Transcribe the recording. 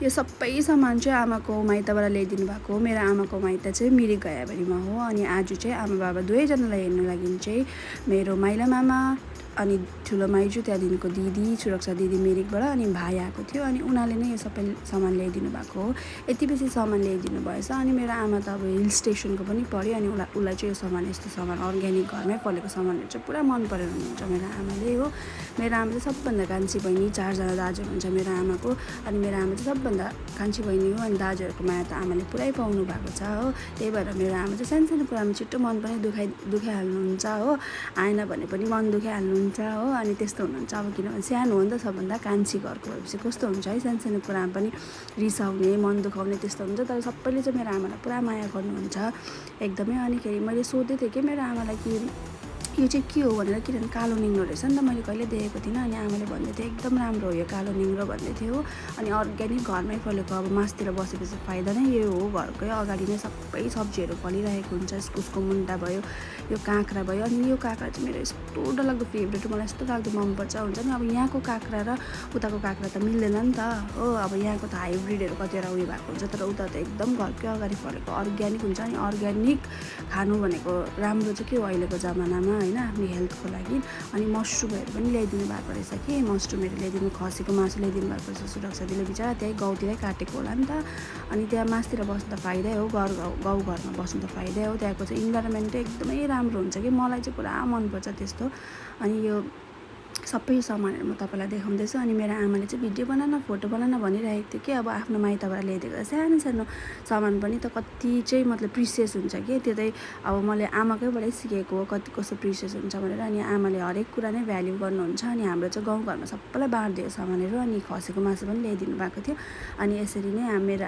यो सबै सामान चाहिँ आमाको माइतबाट ल्याइदिनु भएको हो। मेरो आमाको माइत चाहिँ मिरिक गयाबारीमा हो। अनि आज चाहिँ आमा बाबा दुवैजनालाई हेर्नु लागि चाहिँ मेरो माइला मामा अनि ठुलो माइजू त्यहाँदेखिको दिदी सुरक्षा दिदी मिरिकबाट अनि भाइ आएको थियो। अनि उनीहरूले नै यो सबै सामान ल्याइदिनु भएको हो। यति बेसी सामान ल्याइदिनु भएछ। अनि मेरो आमा त अब हिल स्टेसनको पनि पऱ्यो। अनि उसलाई चाहिँ यो सामान यस्तो सामान अर्ग्यानिक घरमै फलेको सामानहरू चाहिँ पुरा मन परेर हुनुहुन्छ मेरो आमाले हो। मेरो आमा चाहिँ सबभन्दा कान्छी बहिनी, 4जना दाजु हुनुहुन्छ मेरो आमाको। अनि मेरो आमा चाहिँ सबभन्दा कान्छी बहिनी हो। अनि दाजुहरूको माया त आमाले पुरै पाउनु भएको छ हो। त्यही भएर मेरो आमा चाहिँ सानो कुरामा छिट्टो मन पनि दुखाइहाल्नुहुन्छ हो। आएन भने पनि मन दुखाइहाल्नुहुन्छ हो। अनि त्यस्तो हुनुहुन्छ अब, किनभने सानो हो नि त सबभन्दा कान्छी घरको भएपछि कस्तो हुन्छ है, सानो कुरामा पनि रिसाउने मन दुखाउने त्यस्तो हुन्छ। तर सबैले चाहिँ मेरो आमालाई पुरा माया गर्नुहुन्छ एकदमै। अनिखेरि मैले सोधेँ थिएँ कि मेरो आमालाई कि यो चाहिँ के हो भनेर, किनभने कालो निङ्ग्रो रहेछ नि त, मैले कहिले देखेको थिइनँ। अनि आमाले भन्दै थियो एकदम राम्रो हो यो कालो निङ्ग्रो भन्दै थियो। अनि अर्ग्यानिक घरमै फलेको, अब मासतिर बसेपछि फाइदा नै यो हो, घरकै अगाडि नै सबै सब्जीहरू फलिरहेको हुन्छ। इस्कुसको मुन्टा भयो, यो काँक्रा भयो। अनि यो काँक्रा चाहिँ मेरो यस्तो डरलाग्दो फेभरेट, मलाई यस्तो लाग्दो मनपर्छ। हुन्छ नि अब यहाँको काँक्रा र उताको काँक्रा त मिल्दैन नि त हो। अब यहाँको त हाइब्रिडहरू कतिवटा उयो भएको हुन्छ, तर उता त एकदम घरकै अगाडि फलेको अर्ग्यानिक हुन्छ। अनि अर्ग्यानिक खानु भनेको राम्रो चाहिँ के हो अहिलेको जमानामा होइन, आफ्नो हेल्थको लागि। अनि मसरुमहरू पनि ल्याइदिनु भएको रहेछ कि, मसरुमहरू ल्याइदिनु, खसीको मासु ल्याइदिनु भएको रहेछ। सुरक्षा दिदीले बिचरा त्यही गाउँतिरै काटेको होला नि त। अनि त्यहाँ मासतिर बस्नु त फाइदै हो, गाउँघरमा बस्नु त फाइदै हो। त्यहाँको चाहिँ इन्भाइरोमेन्ट एकदमै राम्रो हुन्छ कि, मलाई चाहिँ पुरा मनपर्छ त्यस्तो। अनि यो सबै सामानहरू म तपाईँलाई देखाउँदैछु। अनि मेरो आमाले चाहिँ भिडियो बनान, फोटो बनान भनिरहेको थियो कि अब आफ्नो माइतबाट ल्याइदिएको सानो सामान पनि त कति चाहिँ मतलब प्रिसियस हुन्छ कि, त्यो चाहिँ अब मैले आमाकैबाटै सिकेको हो कति कस्तो प्रिसियस हुन्छ भनेर। अनि आमाले हरेक कुरा नै भ्याल्यु गर्नुहुन्छ। अनि हाम्रो चाहिँ गाउँघरमा सबैलाई बाँडिदियो सामानहरू। अनि खसीको मासु पनि ल्याइदिनु भएको थियो। अनि यसरी नै मेरो